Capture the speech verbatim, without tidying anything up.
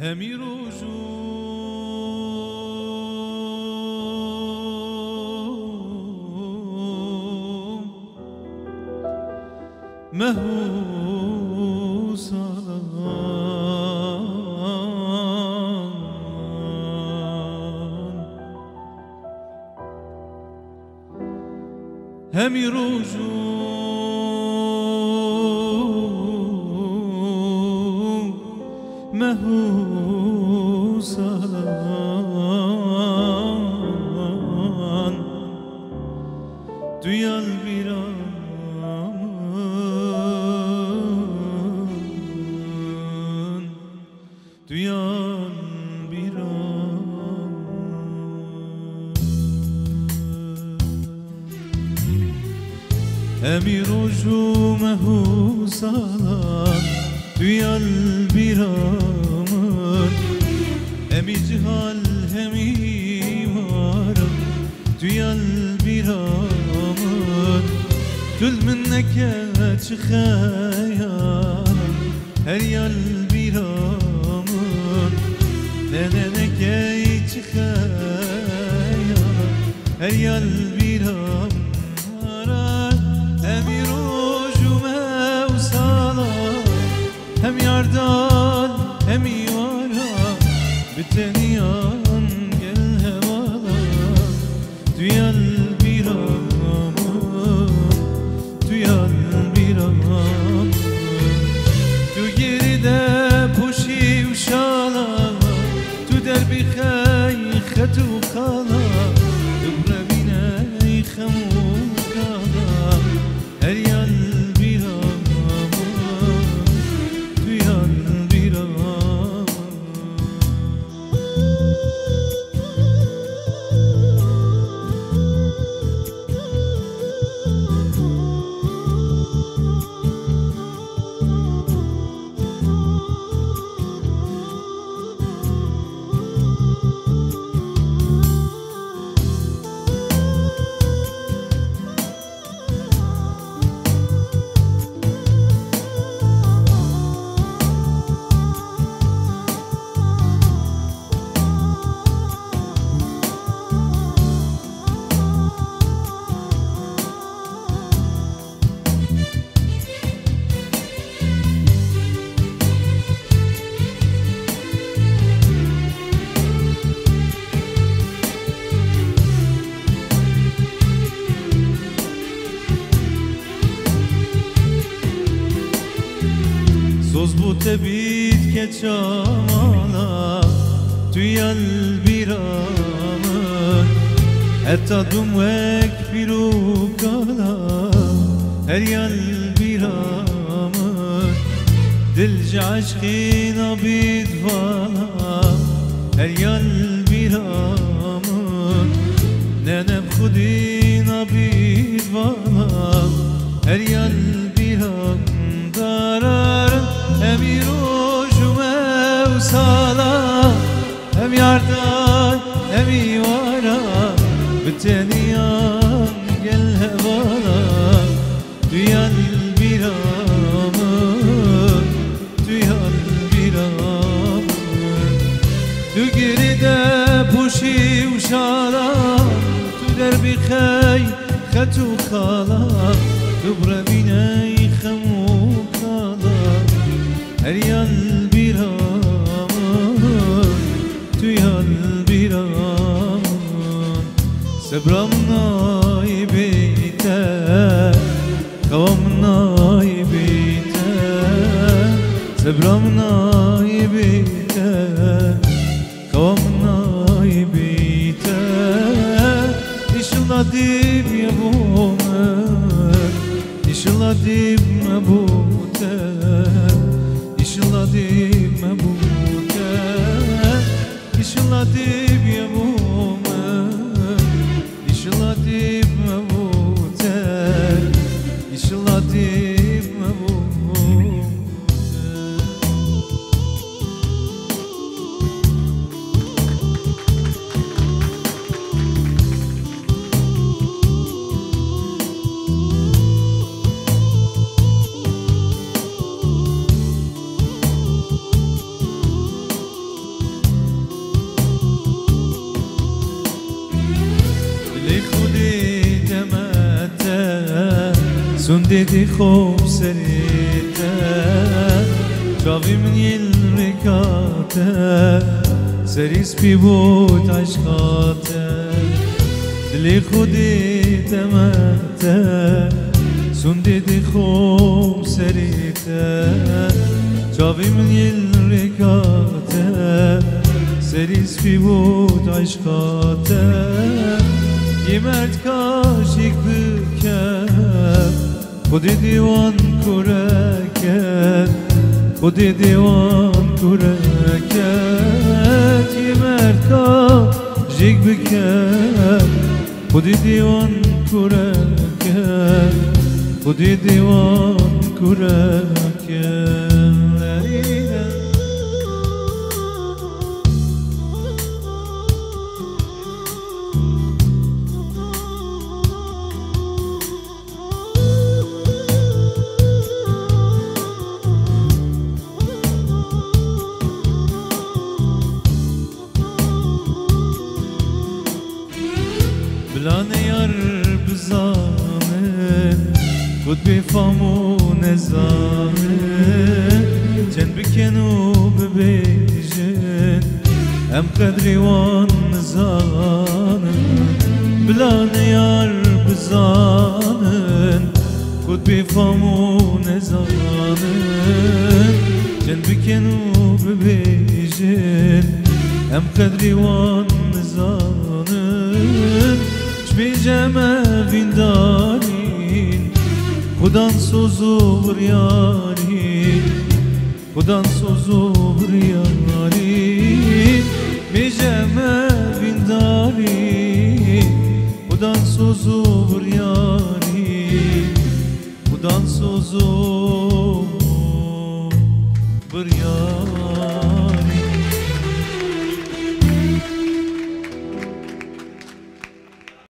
Hemî roj û meh û salan. Hemî roj û meh û salan, tu ya li bîra min. Tu ya li bîra min. Hemî roj û meh û salan, tu ya li bîra min. Hemî cihal, hemî wara, tu ya li bîra min. Tu li min neke çi xeyal, her ya li bîra min. Ne, ne, neke çi xeyal, her ya li bîra min. Hemî roj û meh û salan, hem yardan, hem îwara, bi teniyan gel hevala. Tu ya li bîra min, tu ya li bîra min. Tu girî de poşî û şala, tu derbî xey xet û xala, tu birevîney xem û kala. Her ya li bîra min, tu ya li bîra min. Soz bû te bît keça mala, tu ya li bîra min. Heta dûm wek pîr û kala, her ya li bîra min. Dil ji eşqî nabît vala, her ya li bîra min. Ne, ne bi xwedî nabît vala, her ya li bîra min. Darar, hemî roj û meh û sala, hem yardan, hem îwara, bi teniyan gel hevala. Tu ya li bîra min, tu ya li bîra min. Tu girî de poşî û şala, tu derbî xey xet û xala, tu birevîney xem û kala. Her ya li bîra min, tu ya li bîra min. Sebra min nayê bê te, xewa min nayê bê te. Sebra min nayê bê te, xewa min nayê bê te. Înşallah dî bîye bo min, înşallah dî me bo te. Înşallah dî me bo te. Înşallah dî bîye bo min, înşallah dî me bo te, înşallah dî me bo te. Sûndê dê xwe bi serê te, çavê min yên rêka te, serî spî bût eşqa te. Dilê xwe dê deme te, sûndê dê xwe bi serê te, çavê min yên rêka te, serî spî bût eşqa te. Yê merdka jêk bike, Xwedê dê wan kureke, Xwedê dê wan kureke, yê merdka jêk bike. Xwedê dê wan kureke, Xwedê dê wan kureke. Bila neyar bizanin, ku tu bêfam û nezanin, çend bikin û bibêjin, em qedrê wan nizanin. Bila neyar bizanin, ku tu bêfam û nezanin, çend bikin û bibêjin, em qedrê wan nizanin. Çimê ji em evîndarîn, xudan soz û biryarî, xudan soz û biryarî. Mêje me vîndarî, xudan soz û biryarî, xudan soz û biryarî.